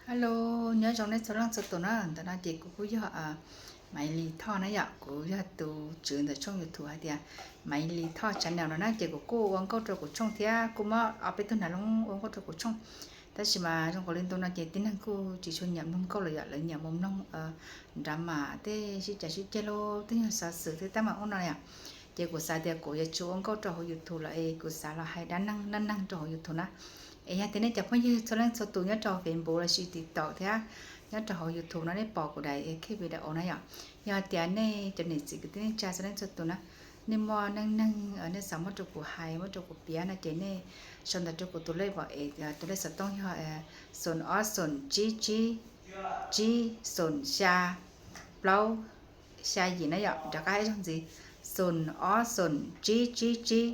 Hello, nyob zoo nej txhua leej txhua tus na. Ntawm no ces kuv kuj yog Maiv Lis Thoj na yom, kuv yog tus tswv ntawm tshooj YouTube hais tias Maiv Lis Thoj channel no na. Ces kuv kuj ua nkauj rau kuv tshooj thiab kuj muab ob peb tug nav loob ua nkauj rau kuv tshooj. Tab sis mas zoo nkaus li ntu no ces tib neeg kuj tsis tshua nyiam mloog nkauj lawm yom, lawv nyiam mus mloog drama tej sib cav sib ceg lub tej nyuag xov xwm thiab tab mas ub no yom. Ces kuv xav tias kuv yuav tsis ua nkauj rau hauv YouTube lawm es kuv xav los hais dab neeg dab neeg rau hauv YouTube na. Es yog tias nej cov phooj ywg txhua leej txhua tus nyob rau hauv Facebook lossis TikTok thiab nyob rau hauv YouTube no nej pom kuv daim video na yom, yog tias nej cov niam txiv kwv tij neej tsa txhua leej txhua tus na, nej muaj neej neeg nej xav muab rau kuv hais muab rau kuv piav no ces nej sau ntawv rau kuv tus lej vauv es tus lej xov tooj yog xoom ob xoom tsib tsib tsib xoom xya plaub xya yim na yom. Rov qab ib zaug ntxiv, xoom ob xoom tsib tsib tsib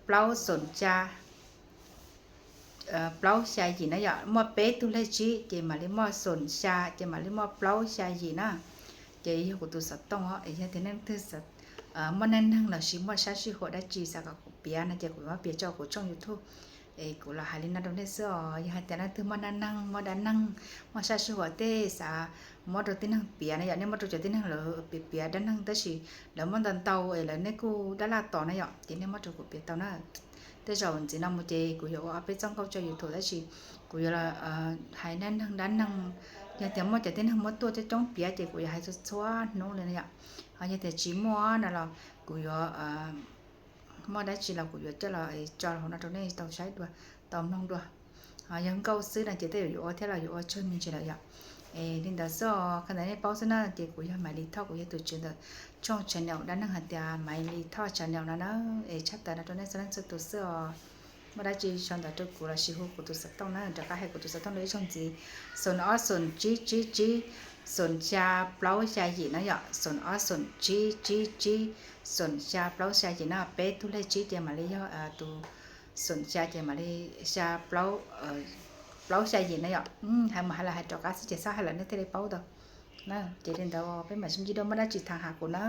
plaub xoom xya plaub xya yim na yom. Muaj peb tug lej tsib ces mam li muaj xoom xya ces mam li muaj plaub xya yim na. Ces yog kuv tus xov tooj os, yog tias nej leej twg muaj neej neeg lossis muaj sab sij huam dab tsi xav kom kuv piav no ces kuv muab piav tso kuv tshooj YouTube es kuv los hais li no rau nej xwb os. Yog hais tias leej twg muaj neej neeg muaj dab neeg muaj sab sij huam tej xav muab rau tib neeg piav na yom, nej muab rau cov tib neeg lawv piav piav dab neeg tab sis lawv muaj ntau ntau es lawv nej kuj dab laj tos na yom, ces nej muab rau kuv piav tau na. Tej zaum ntxiv no mus ces kuv yuav ua ob peb txoj nkauj tso YouTube tab sis kuv yuav los hais neej neeg dab neeg. Yog tias muaj cov tib neeg muab tuaj coob coob piav ces kuv yuav hais txhua txhua hnub li na yom. Ho yog tias tsis muaj no los kuv yuav muaj dab tsi los kuv yuav coj los tso hauv no rau nej tau saib dua, tau mloog dua. Ho yog nkauj xwb no ces tej zaum yuav ua thiab los yuav ua tsawg me ntsis lawm yom. Es li ntawd xwb os, qhia ntawd nej paub xwb na. Ces kuv yog Maiv Lis Thoj, kuv yog tus tswv ntawm tshooj channel dab neeg hais tias Maiv Lis Thoj channel no na. Es tshaj tawm no rau nej txhua leej txhua tus xwb os. Muaj dab tsi sau ntawv rau kuv lossis hu kuv tus xov tooj na, rov qab hais kuv tus xov tooj dua ib zaug ntxiv, xoom ob xoom tsib tsib tsib xoom xya plaub xya yim na yom, xoom ob xoom tsib tsib tsib xoom xya plaub xya yim na. Peb tug lej tsib ces mam li yog tus xoom xya ces mam li xya plaub, plaub xya yim na yom. Hais mas hais los hais rov qab xwb ces xab hais lawm nej thiaj li paub tau. Ces li ntawd peb mam sib ntsib dua, muaj dab tsi thaam has kuv na.